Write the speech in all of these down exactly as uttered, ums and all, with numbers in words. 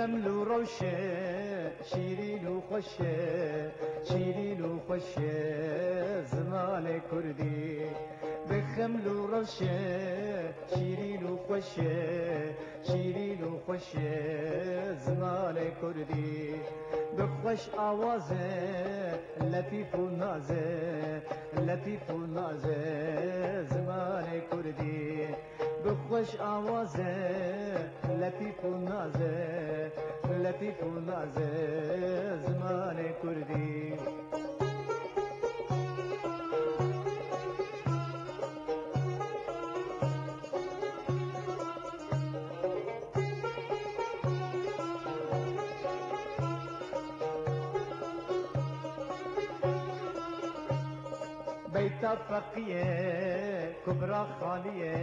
Xeml û rewşe, şîrîn û xweş e, şîrîn û xweş e zimanê kurdî. Bi xeml û rewşe, şîrîn û xweş e, şîrîn û xweş e zimanê kurdî. Bi xweş awaze, letîf û naze, letîf û naze zimanê kurdî. Bi xweş awaze, letîf û naze, letîf û naze zimanê kurdî. Beyta Feqîye, Kubra Xanîye,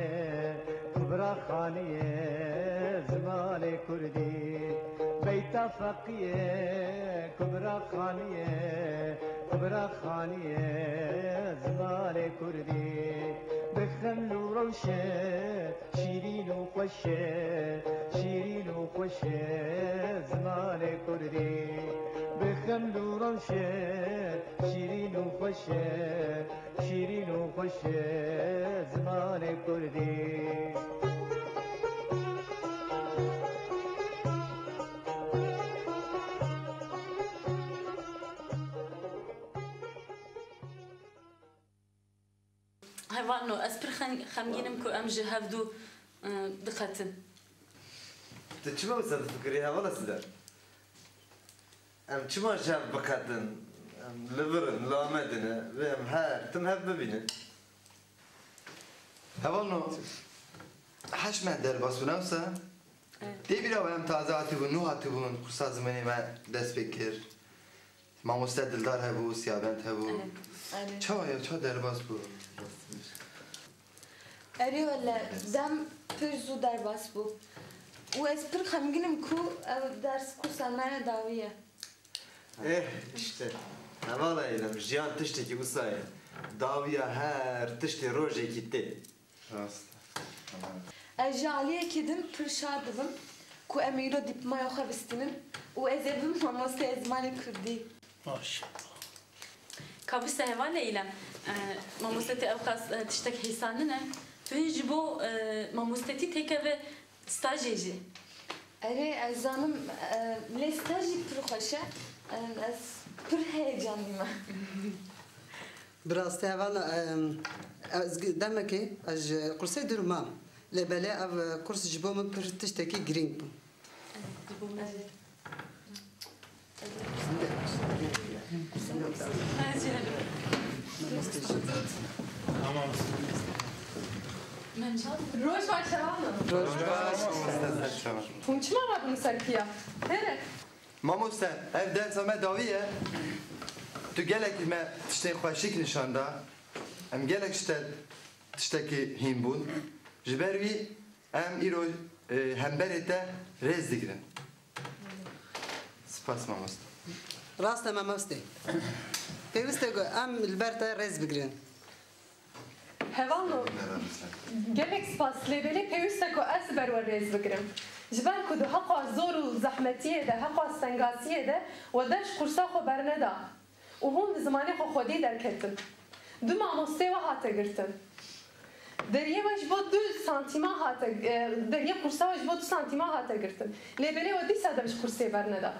Kubra Xanîye zimanê kurdî. Beyta Feqîye, Kubra Xanîye, Kubra Xanîye zimanê kurdî. Bi xeml û rewşe, şîrîn û xweş e, şîrîn û xweş e zimanê kurdî. Bi xeml û rewşe, şîrîn û xweş e, şîrîn û xweş e zimanê kurdî. Hevalno, ez pir xen-, xemgîn im ku em ji hev du, e, diqetin. Tu çima wisa difikirî hevala Sidar? Em çima ji hev biqetin? Em li vir in, li Amedê ne, wê em her tim hev bibînin. Hevalno, heşt meh derbas bû, ne wisa? Evet. Tê bîra we em taze hatibûn, nû hatibûn, kursa zimanê me dest pê kir. Mamoste Dildar hebû, Siyabend hebû. Evet. Erê. Çawa ya, çawa derbas bû? Erê wele, dem pir zû derbas bû. Û ez pir xemgîn im ku ev ders kursa me ya dawî ye. Eh, işte. Hevala Eylem, jiyan tiştekî wisa ye. Dawiya her tiştê rojekî tê. Rast e. Tamam. Ez ji aliyekî din pir şad dibim ku em îro dîplomaya xwe bistînin û ez ê bibim mamosteya zimanê kurdî. Maşallah. Ka bise heval Eylem, e, mamoste, tê ewqas, e, tiştek hêsan nine. Tu hîn ji bo, e, mamostetî têkeve stajê jî. Erê, ez zanim, e, lê staj jî pir xweş e. E, ez pir heyecanlî me. Bi rastî hevalno, em, ez gi-, demekê ez ji qursê dûr mam. Lê belê ev, e, kurs ji bo min pir tiştekî girîng bû. Ji bo min jî. Roj baş hevalno. Roj baş. Hûn çima rabûn ser piya? Here. Mamoste, ev dersa me dawî ye. Tu gelekî me tiştên xweşik nîşan da. Em gelek ji te tiştekî hîn bûn. Ji ber wî em îro, e, hemberê te rêz digirin. Spas mamoste. Rast e mamoste. Pêwîst e ku em li ber te rêz bigirin. Hevalno, gelek spas, lê belê pêwîst e ku ez li ber we rêz bigirim. Ji ber ku di heqa zor û zehmetiyê de, heqa stengasiyê de we dest ji qursa xwe berneda û hûn li zimanê xwe xwedî derketin. Du mamostê we hate girtin. Deriyê we ji bo du santîma hate, e, deriyê qursa we ji bo du santîma hate girtin. Lê belê we dîsa dem ji qursê berneda.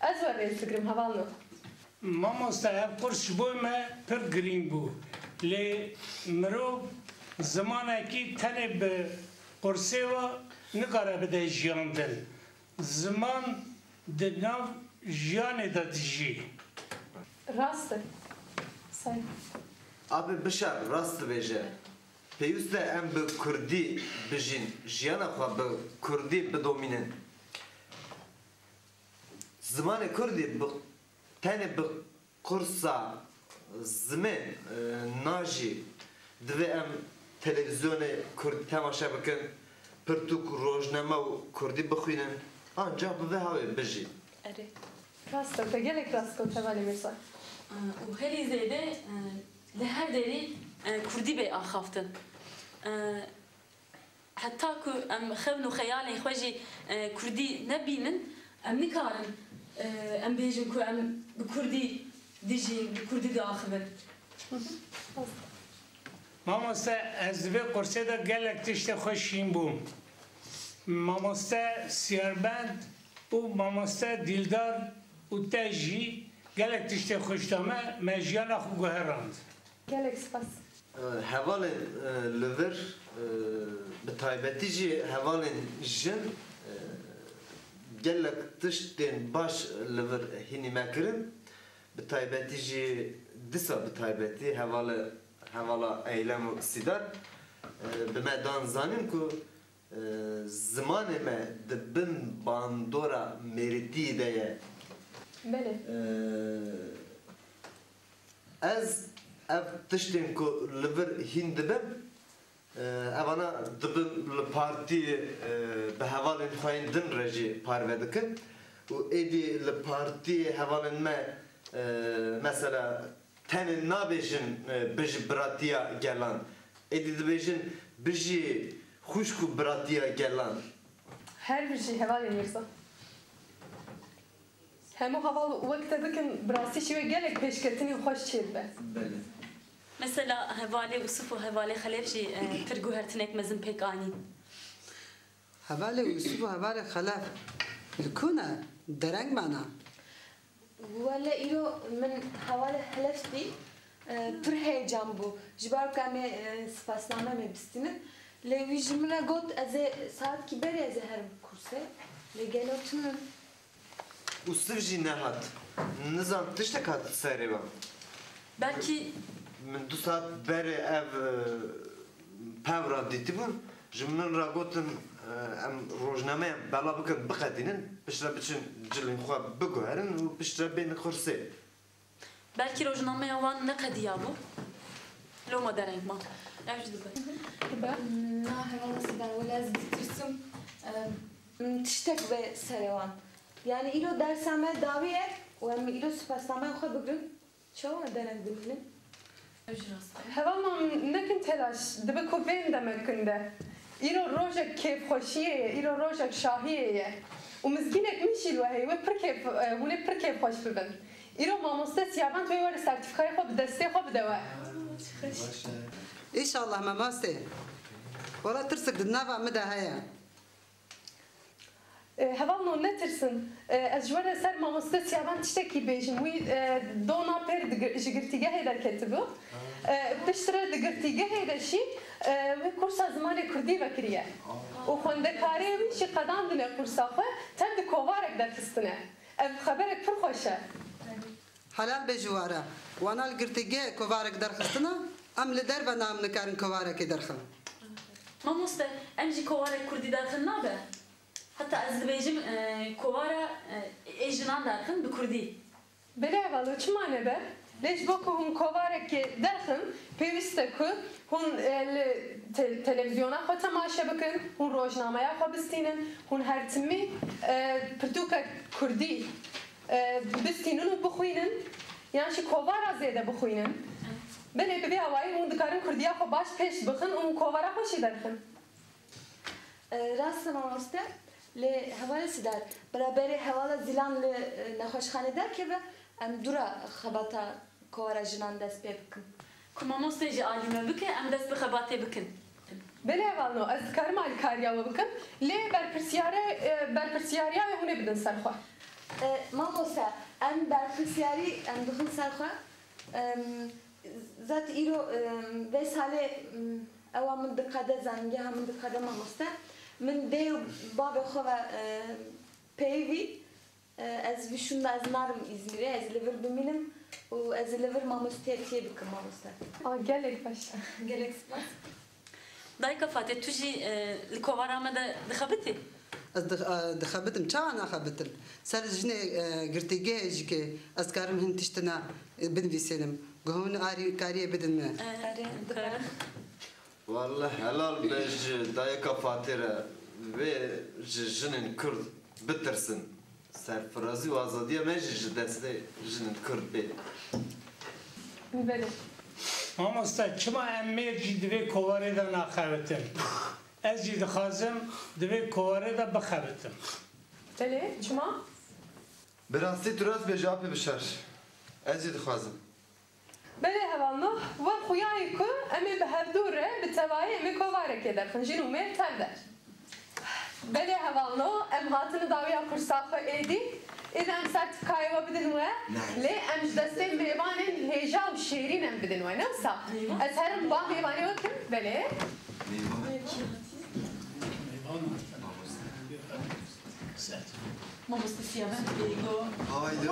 Ez we rêz digirim, hevalno. Mamoste, ev qurs ji bo me pir girîng bû. Lê mirov zimanekî tenê bi qursê ve nikare bide jiyandin. Ziman di nav jiyanê de dijî. Rast e. Say. Abi Bişar rast dibêje. Pêwîst e em bi kurdî bijîn, jiyana xwe bi kurdî bidomînin. Zimanê kurdî bi, tenê bi qursa zimên, e, najî. Divê em televîzyonê kurdî temaşe bikin, pirtûk, rojname û kurdî bixwînin, ancax bi vê hawê bijî. Erê. Rast e, te gelek rast got hevalê Mîrza. Û herî zêde, e, li her derî, e, kurdî bê axaftin. E, Heta ku em xewn û xeyalên xwe jî, e, kurdî nebînin, Em nikarin, e, em bêjin ku em bi kurdî dijîn, bi kurdî diaxivin. Mamoste, ez di vê qursê de gelek tiştê xwe şîn bûm. Mamoste Siyarbend û mamoste Dîldar û te jî gelek tiştê xweş da me, me jiyana xwe guherand. Gelek spas. Hevalên li vir, bi taybetî jî hevalên jin gelek tiştên baş li vir hînî me kirin. Bi taybetî jî disa bi taybetî hevala hevala Eylem û Sîdar bi me dan zanîn ku zimanê me di bin bandora mêrîtiyê de ye. Belê. Ez ev tiştên ku li vir hîn dibim, evana dibim li partiyê bi hevalên xwe yên din re jî parve dikim û êdî li partiyê hevalên me mesela tenê nabêjin bijî biratiya gelan, êdî dibêjin bijî xwişk û biratiya gelan. Her bijî hevalê Mîrza. Hemû heval wek te bikin, bi rastî jî wê gelek pêşketinên xweş çêdibe. Belê. Mesela hevalê Ûsif û hevalê Xelef jî e, pir guhertinek mezin pêk anîn. Hevalê Ûsif û hevalê Xelef li ku ne? Dereng me ne? Wele îro min hevalê Xelef dî, e, pir heyecan bû. Ji ber ku em ê e, spasname me bistînin. Lê wî ji min re got ez ê saetkî berê ez ê herim kursê. Lê gelo tune. Ûsif jî nehat. Nizam tiştek hat serê we. Belkî Min du saet berê ev e, pev re dîtibûn. Ji min re gotin e, em rojnameyan bela bikin, biqedînin, piştre biçin cilên xwe biguherin û piştre bênin xursê. Belkî rojnameya wan neqediyabû. Loma dereng ma. Ev jî dibe. Na hevala Sîdar, wele ez ditirsim. Em, Tiştek be serê wan. Yani îro dersa me dawî ye û em îro spasnameya xwe bigrin. Çawa dereng dimînin? Ev jî rast e. Hevalno, nekin telaş, dibe ku vên demekin de. Îro rojek kêfxweşiyê ye, îro rojek şahiyê ye. Û mizgînek min jî li we heye, wê pir kêf, e, hûn ê pir kêfxweş bibin. Îro mamoste Siyabend wê were sertîfîkayê xwe bi destê xwe bide we. Înşallah mamoste. Wela tirsik di nava min de heye. E, Hevalno, netirsin. E, Ez ji we re ser mamoste Siyabend tiştekî bêjim. Wî e, dona pêr di gi- ji girtîgehê derketibû. E, Piştre di girtîgehê de jî e, wî kursa zimanê kurdî vekiriye. Û xwendekarê wî jî qedandine kursa xwe, tev di kovarek derxistine. Ev xeberek pir xweş e. Helal be ji we re. Wana li girtîgehê kovarek derxistine, em li derve nam nikarin kovarekê derxin. Mamoste, em jî kovarek kurdî derxin nabe? Heta ez dibêjim e, kovara e, ê jinan derxin bi kurdî. Belê hevalo, çima nebe? Lê ji bo ku hûn kovarekê derxin, pêwîst e ku hûn e, li te- televîzyona xwe temaşe bikin, hûn rojnameya xwe bistînin, hûn her timî e, pirtûkek kurdî e, bistînin û bixwînin, yan jî kovara zêde bixwînin. Belê bi vê awayî hûn dikarin kurdiya xwe baş pêş bixin û kovara xwe jî derxin. E, Rast e mamoste, lê hevalê Sîdar, beraberê hevala Zîlan li e, nexweşxanê derkeve, em dûra xebata kovara jinan dest pê bikin. Ku mamoste jî alî me bike, em dest bi xebatê bikin. Belê hevalno, ez dikarim alîkariya we bikim, lê berpirsiyare, e, berpirsiyariya wê hûn ê bidin ser xwe. E, Mamoste, em berpirsiyarî em dixin ser xwe. Em, Zat îro em, vê salê em, ewa min diqede zanîngeha min diqede mamoste. Min dê û bavê xwe ve em, peyivî e, ez vî şûnda ez narim Îzmîrê, ez li vir bimînim û ez li vir mamosteyê tiyê bikim mamoste. A gelek baş. Gelek spas. Dayika Fatê, tu jî e, li kovara me de dixebitî? Ez dix- e, dixebitim. Çawa naxebitim? Ser jinê e, girtîgehê jî ke ez karim hin tiştina e, binivîsênim. Guh hûn arî kariyê bidin me. E, Erê, dibe. Walleh helal be ji dayika Fatê re, vê ji jinên Kurd bitirsin. Serfirazî û azadiya me jî ji destê jinên Kurd bê. Belê. Mamoste, çima em mêr jî di vê kovarê de naxebitin? Ez jî dixwazim di vê kovarê de bixebitim. Belê, çima? Bi rastî tu rast bêjî apê Bişar. Ez jî dixwazim. Belê hevalno, wek xuyayê ku em ê bi hevdû re bi tevayî em ê kovarekê derxin, jin û mêr tev de. Belê hevalno, em hatine dawiya kursa xwe êdî, êdî em sertîfikayê we bidin we, lê em ji destê mêvanên hêja û şêrîn em bidin we, ne wisa? Ez herim ba mêvanê we kim, belê? Mamoste Siyaven Bêgo. Haydi.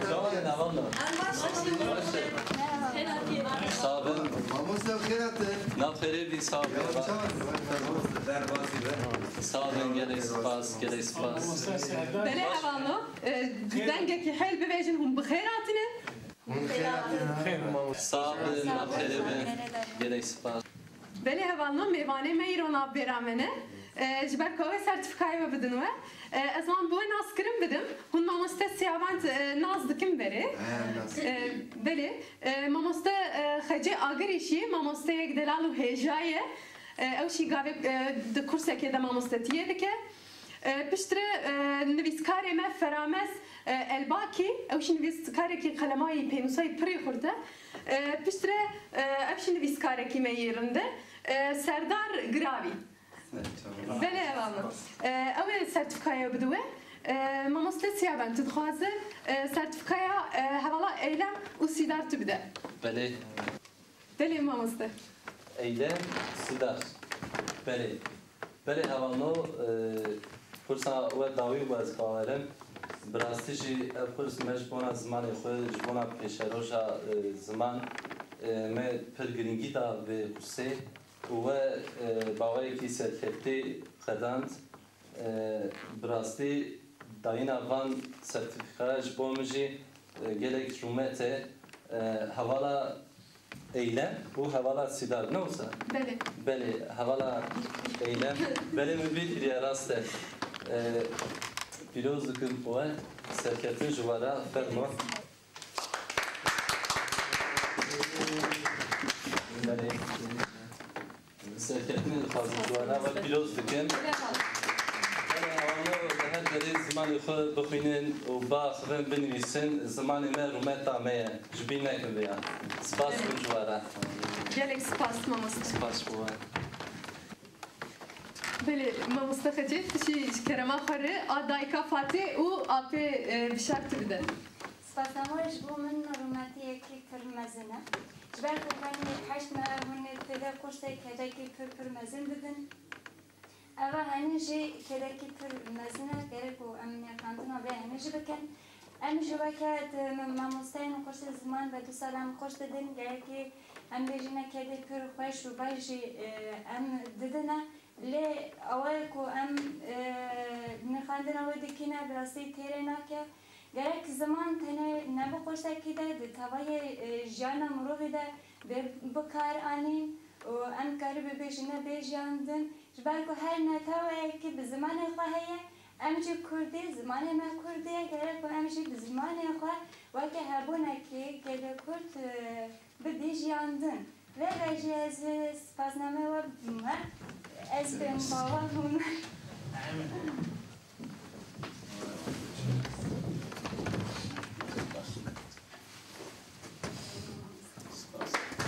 Sağ olun, valla. Sağ olun. Mamoste xêr hatin. Nav xêrê bî, sağ olun. Sağ olun, gelek spas, gelek spas. Belê hevalno, e, dengekî hêl bivêjin, hûn bi xêr hatine. Hûn xêr hatin. Sağ olun, nav xêrê bî. Gelek spas. Belê hevalno, mêvanê me îro navbêra me ne. E, ji ber ku ew ê sertîfikayê we bidin we. E, ez wan bi we naskirin bidim. Hûn mamoste Siyavend, e, nas dikin berê. He, nas. E, belê. E, mamoste, e, Xecê Agirî jî mamosteyek delal û hêja ye. E, ew jî gavê, e, di kursekê de mamostetiyê dike. E, piştre, e, nivîskarê me Feramez, e, Elbakî, ew jî nivîskarekî qelemayî pênûsayî pirî xurt e. E, piştre, e, ew jî nivîskarekî me yê rind e. E, Serdar Giravî. Belê, hevalno. E, ew ê sertîfikaya bide we. E, mamoste Siyaven, tu dixwaze, e, sertîfikaya, e, hevala Eylem û Sîdar tu bide. Belê. Belê mamoste. Eylem, Sîdar. Belê. Belê hevalno, e, kursa we dawî bû, ez bawerim. Bi rastî jî ev kurs me ji bona zimanê xwe, ji bona pêşeroja, e, ziman, e, me pir girîngî da vê kursê. Û we, e, bi awayekî serkeftî qedand. E, bi rastî dayîna van sertîfîkaya ji bo min jî, e, gelek rûmet e. E, hevala Eylem û hevala Sîdar, ne wisa? Belê. Belê, hevala Eylem. Belê, min bîr kiriye, rast e. E, pîroz dikim we, serkeftin ji we re, fermo. Belê. Serkeftinê dixwazim ji we re, we pîroz dikim. Belê, hevalno, li her derê zimanê xwe bixwînin û biaxivin, binivîsin, zimanê me rûmeta me ye. Ji bîr nekin vê ya. Spas dikim ji we re. Gelek spas, mamoste. Spas ji we. Belê, mamoste Xecê, tu jî ji kerema xwe re a dayika Fatê û apê, e, Bişar tu bide. Spasname ji bo min rûmetiyekî pir mezin e. Ji ber ku tenê heşt meh hûn ê têde kursê kedekî pir, pir mezin didin. Eva henî jî kedekî pir mezin e, gerek ku em nirxandina vê henî jî bikin. Em jî weke di mamosteyên kursê ziman ve du sal em kurs didin, gerekî em bêjine kedê pir xweş û baş jî, e, em didine. Lê awayê ku em, e, nirxandina wê dikine, bi rastî têrê nake. Gerek ziman tenê ne bi qursekî de, di tevayê, e, jiyana mirovî de bê bikar anîn û em karî bibêjine bê jiyandin. Ji ber ku her neteweyekî bi zimanê xwe heye, em jî kurdî, zimanê me kurdî ye, gerek ku em jî bi zimanê xwe weke hebûnekî gelê kurd, e, bidî jiyandin. Vê re jî ez spasname we bime. Ez bêm bawa hûn.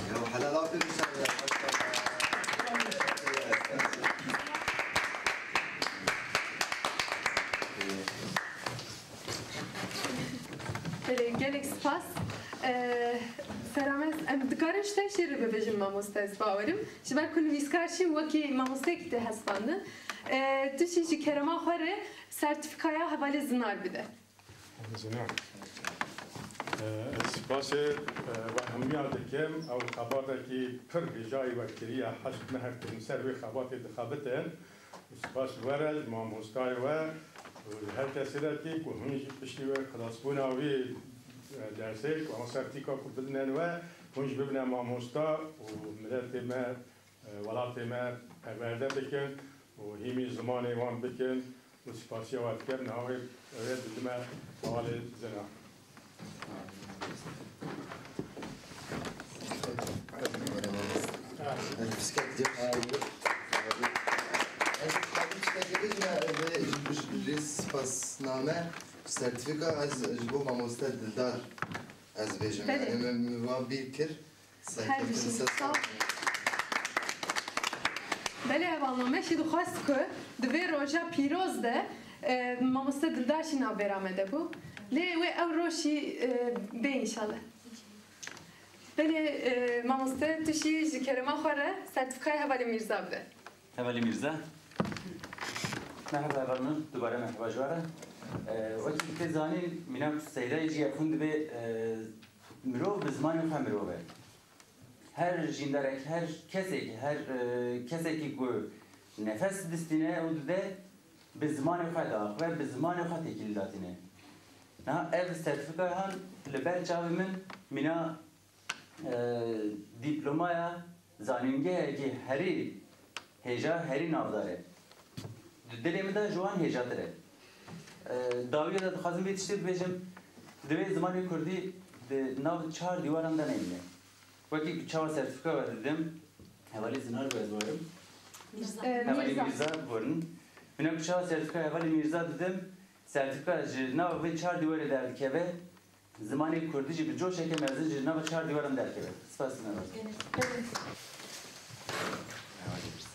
Ya helal aferin sana ya. Maşallah. Belê, gelek spas. Ee, Feramez, em dikarin ji te jî re bibêjin mamoste, ez bawerim. Ji ber ku nivîskar jî wekî mamosteyekî tê hesibandin. Ee, tu jî ji kerema xwe re sertîfîkaya hevalê Zinar bide. Zinar. Ee, ez spasê, e, we hemiya dikim. Ew xebatekî pir hêjayî we kiriye. Heşt meh hûn ser wê xebatê dixebitin. Spas ji we re, ji mamostayê we û ji her kesê re tê ku hûn jî piştî wê xilasbûna wî, e, dersê ku ew sertîka ku bidine we, hûn jî bibine mamosta û miletê me, e, welatê me perwerde bikin û hîmî zimanê wan bikin û spasiya we dikim. Niha wê, wê didime hevalê Zinar. Vê ji, ji, ji spasname, sertîfîka ez ji bo mamoste Dildar ez bêjim. Belê. Yani min, min va bîr kir. Her Serkeftin bişî. Ser Sağ ol. Belê hevalno, me jî dixwest ku di vê roja pîroz de, e, mamoste Dildar jî navbera me de bû. Lê wê ew roj jî, e, bê înşallah. Belê, e, mamoste, tu jî ji kerema xwe re sertîfîkaya hevalê Mîrza bide. Hevalê Mîrza. Merhaba hevalno, dubare merhaba ji we re. E, wekî tê zanîn, mînak Seydayê jî ya xwîn dibê, e, mirov bi zimanê xwe mirov e. Her jîndarek, her kesekî, her, e, kesekî ku nefes distîne û dide, bi zimanê xwe diaxive, bi zimanê xwe têkilî datîne. Niha ev sertîfîkayan li ber çavê min mîna, e, dîplomaya zanîngehekî herî hêja, herî navdar e. Di dilê min de ji wan hêjatir e. E, dawiya de dixwazim vê tiştê bibêjim, divê zimanê kurdî di nav çar dîwaran de nemîne. Wekî ku çawa sertîfîka we didim, hevalê Zinar bû ez warim. Mîrza. E, Hevalê Mîrza. Mîrza biborin. Mîna ku çawa sertîfîka hevalê Mîrza didim, sertîfîka ji nav vê çar dîwarê derdikeve, zimanê kurdî jî bi coşeke mezin ji nava çar dîwaran derdikeve. Spas Zinar. Hevalê Mîrza.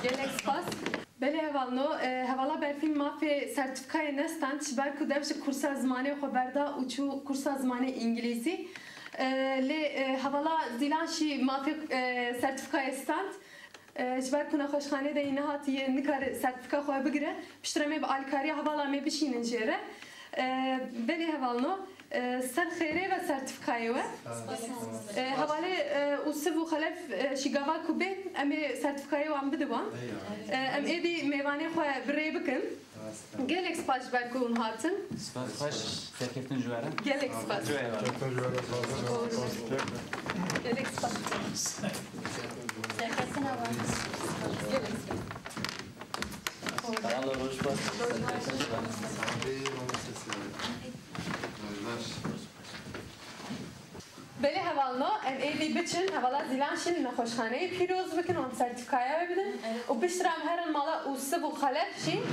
Gelek spas. Belê hevalno, e, hevala Berfîn mafê sertîfîkayê nestand, ji ber ku dev ji kursa zimanê xwe berda û çû kursa zimanê îngilîzî. E, lê, e, hevala Zîlan jî mafê, e, sertîfîkayê stand. E, ji ber ku nexweşxanê de yê nehatiye, nikare sertîfîka xwe bigire, piştre me bi alîkariya hevala me bişînin jê re. E, belê hevalno, e, ser xêrê ve sertîfîkayê we. E, hevalê, e, Ûsiv û Xelef, e, jî gava ku bên, em ê sertîfîkayê wan bidin wan. E, em êdî mêvanê xwe bi rê bikin. Gelek spas ji ber ku hûn hatin. Spas xweş, serkeftin ji we re. Gelek spas. Ji we re. Gelek spas. Serkeftin ava. Gelek spas. Sağ olun, hoş geldin. Serkeftin ji we re. Belê hevalno, em êdî biçin, hevala Zîlan jî li nexweşxaneyê pîroz bikin, wan sertîfîkaya wê bidin û piştre em herin mala Ûsiv û Xelef jî.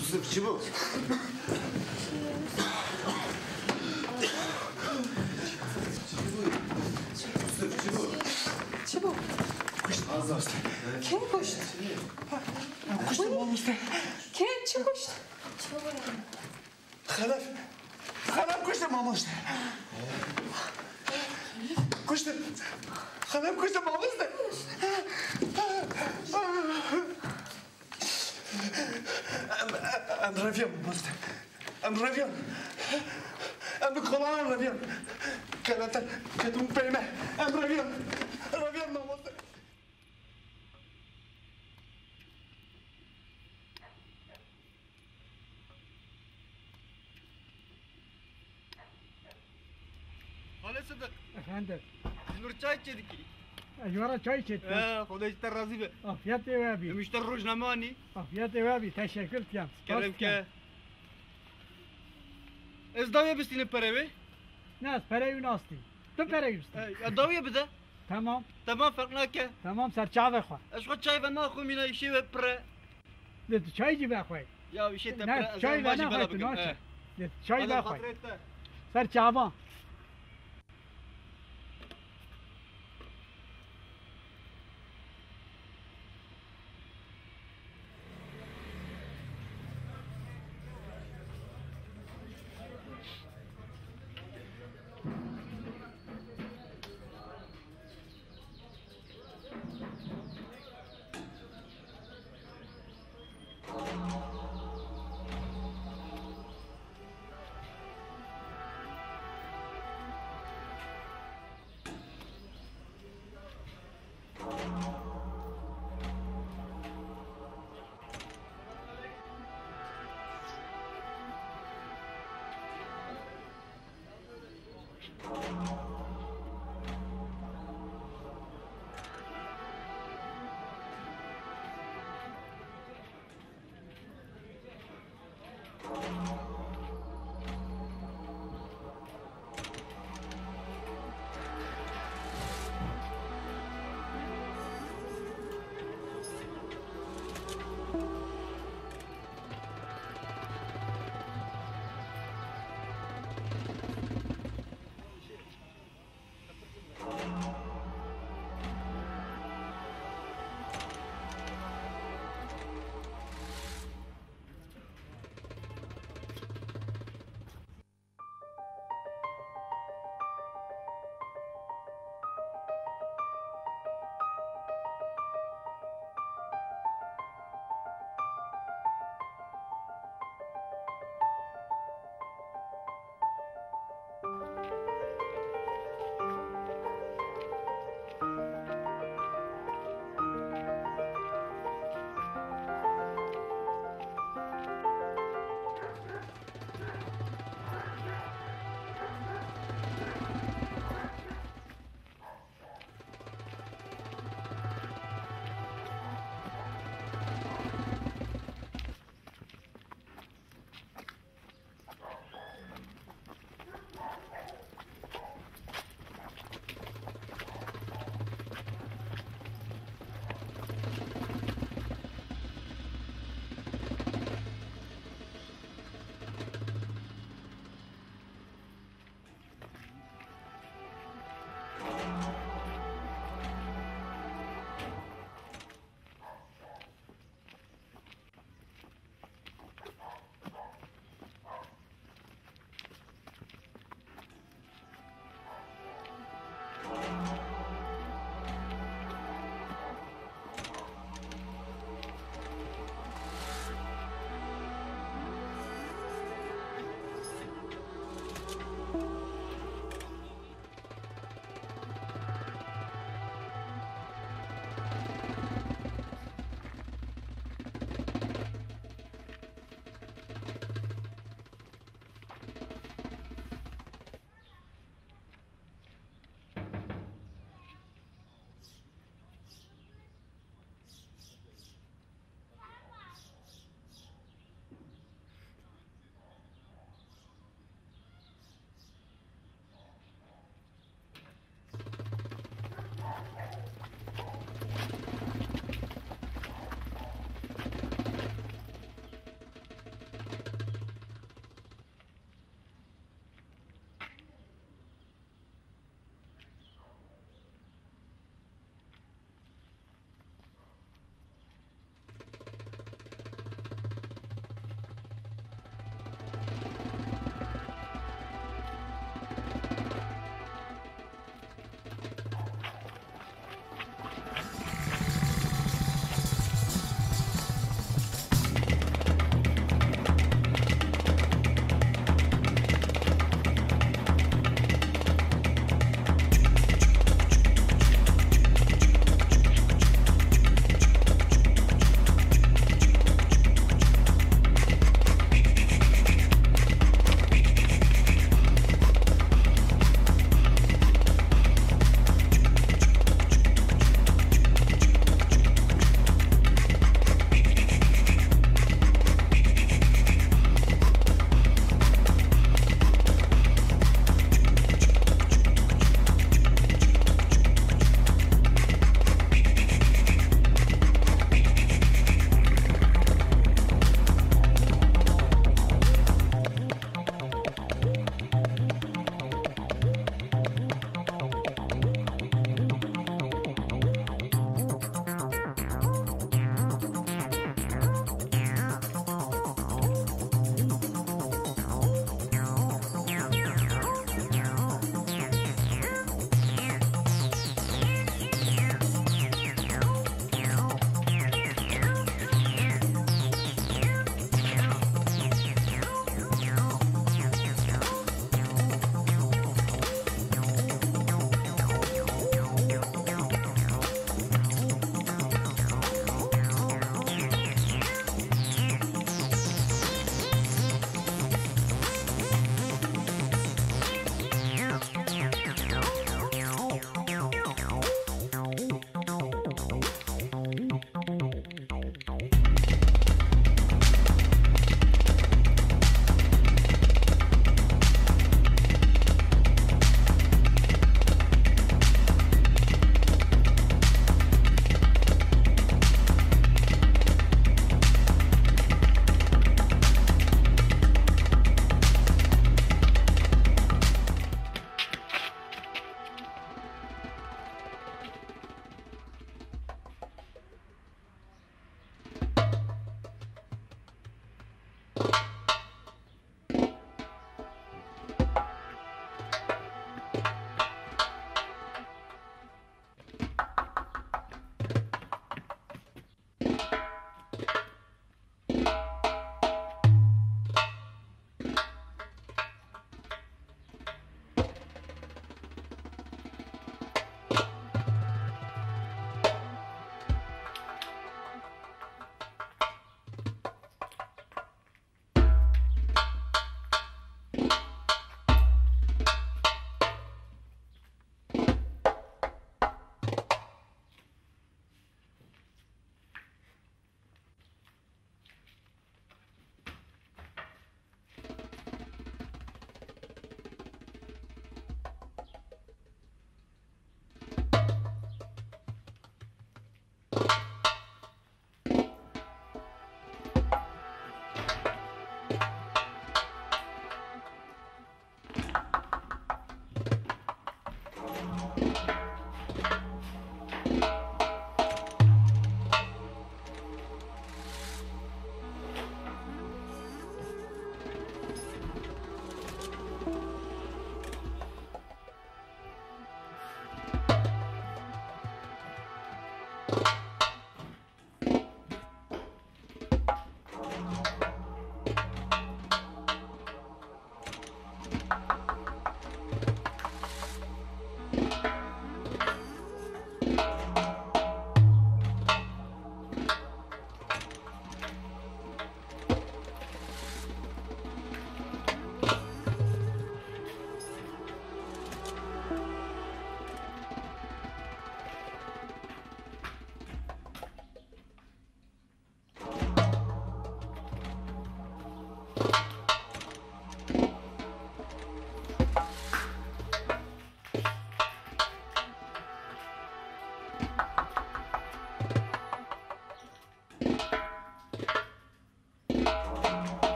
Ûsiv, çi bû? Ûsiv, çi bû? Çi bû? Kuşt. Kê kuşt? Kuşt, mamoste. Kê, çi kuşt? Xelef. Xelef kuşt, mamoste. Kuşt. Xelef kuşt, mamoste. Em, em, em reviyan, mamoste. Em reviyan. Em bi kolanan reviyan. Kelete, ketum peyme. Em reviyan. Reviyan, mamoste. Xalê Sidik. Efendim. Ji min re çay çêdikî? Ez ji we re çay çêdikim. He, Xwedê ji te razî be. Afiyetê we bî. Em ji te rojname anî. Afiyetê we bî. Teşekkür dikim. Kerem ke. Ez dawiye bistînim perê wê. Ne, ez perê wî nastînim. Tu perê wî bistînî. He, ya dawiye bide. Tamam. Tamam, ferq nake. Tamam, ser çavê xwe. Ez xwe çay ve naxwim, îna îşê we pir e. Lê tu çay jî vexwe. Ya, îşê te pir e, ez çay ê ve bajî bela naxwe, tu bikim. Naçe. Lê tu çay vexwe. Ser çavan.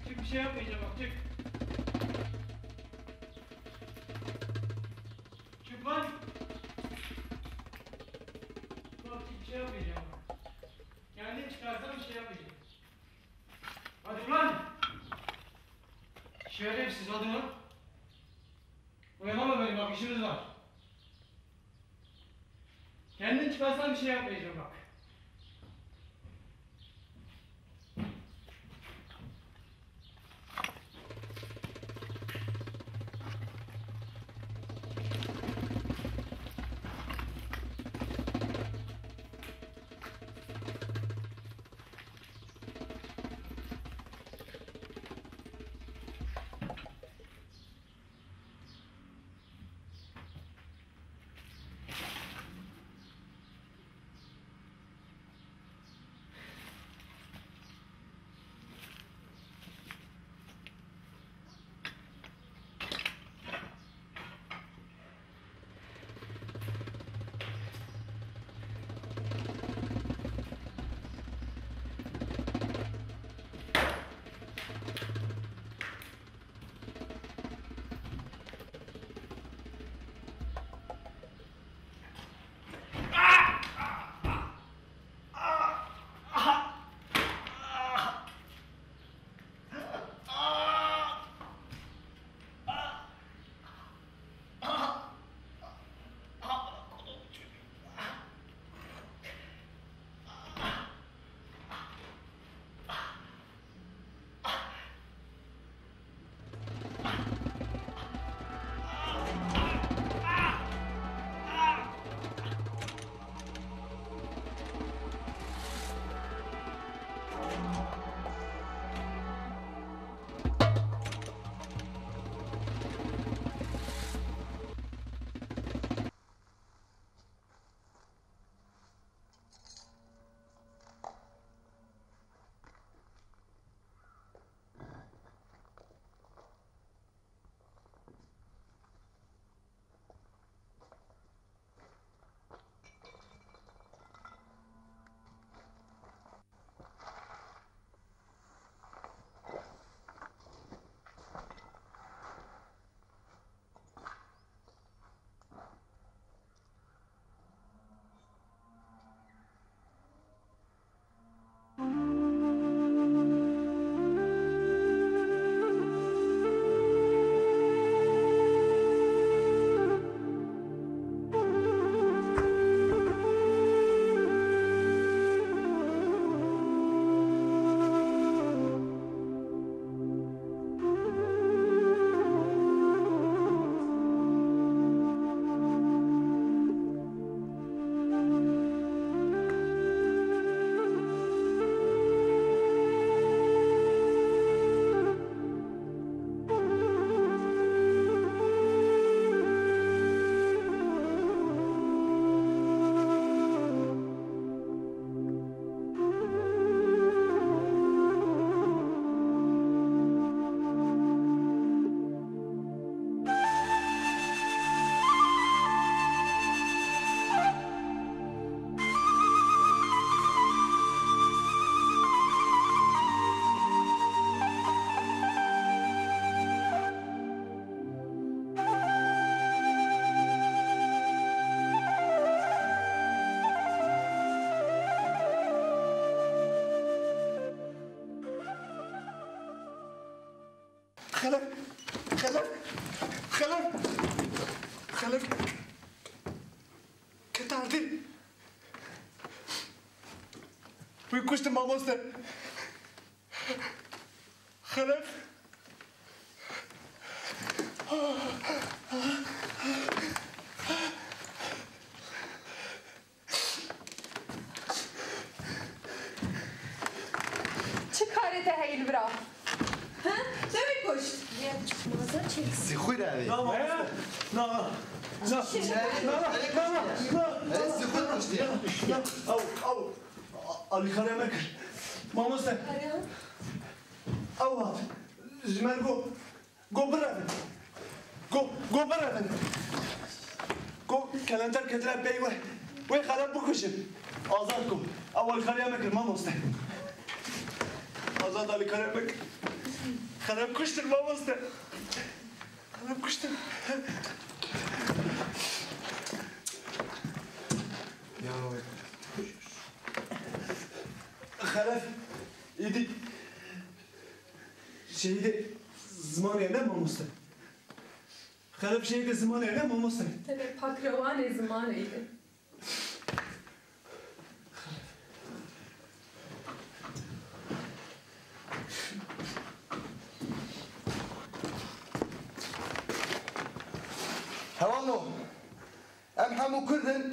Çık, bir şey yapmayacağım bak, çık. Çık lan. Bak, çık, bir şey yapmayacağım. Kendin çıkarsan bir şey yapmayacağım. Hadi ulan. Şerefsiz, hadi lan. Oyalama beni bak, işimiz var. Kendin çıkarsan bir şey yapmayacağım bak. Xelef! Xelef! Xelef! Xelef! Kete erdê! Wî kuştin mamoste! Xelef! Sixûr evê. Na, mamoste. Na, na. Na, na, na, na, na. Ez sixûr kuştiye. Na, ew, ew. Alîkariya me kir. Mamoste. Ew hat. Ji me got. Go birevin. Go, go birevin. Go kelender ketine pey we. Wê Xelef bikujin. Azad go. Ew alîkariya me kir, mamoste. Azad alîkariya me kir. Xelef kuştir, mamoste. Xelef kuştir. Ya. Xelef, îdî. Şehîdê zimanê ne mamoste. Xelef şehîdê zimanê ne mamoste. Te de pakrewanê zimanê ye. Hevalno, em hemû Kurd in,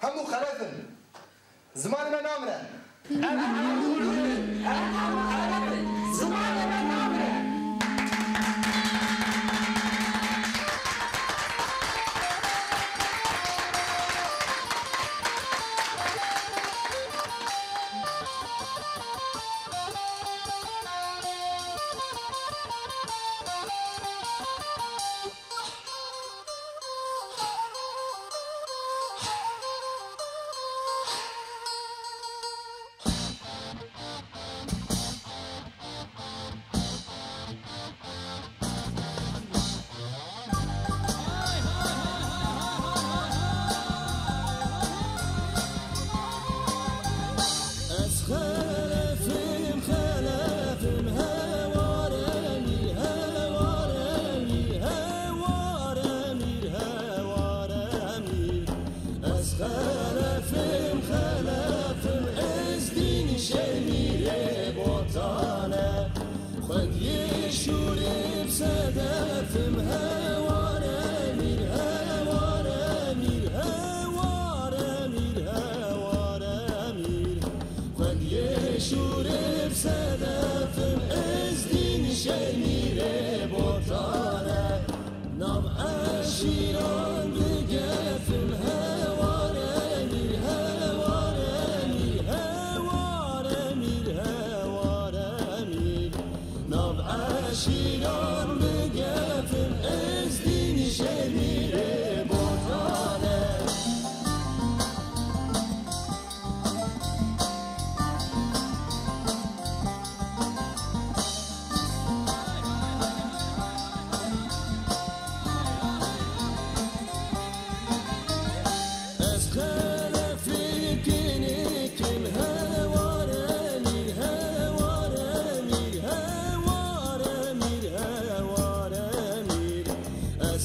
hemû Xelef in. Zimanê me namire. Em hemû Kurd in, em hemû Ereb in. Zimanê me namire. Ez Xelef im, Xelef im, hewar em î, hewar em î, hewar em î, hewar em î. Ez Xelef im, Xelef im, ez dîn şemîrê botane. Xwediyê şûrê bi sedef im, hewar em î, hewar em î, hewar em î, hewar em î. Xwediyê şûrê bi sedef im, ez dîn şemîrê botane. Nav eşîran digefim, hewar em î, hewar em î, hewar em î, hewar em î. Nav eşîran digefim, ez dîn şemîrê botane. Ez Xelefî kinikim, hewar em î, hewar em î, hewar em î, hewar em î. Ez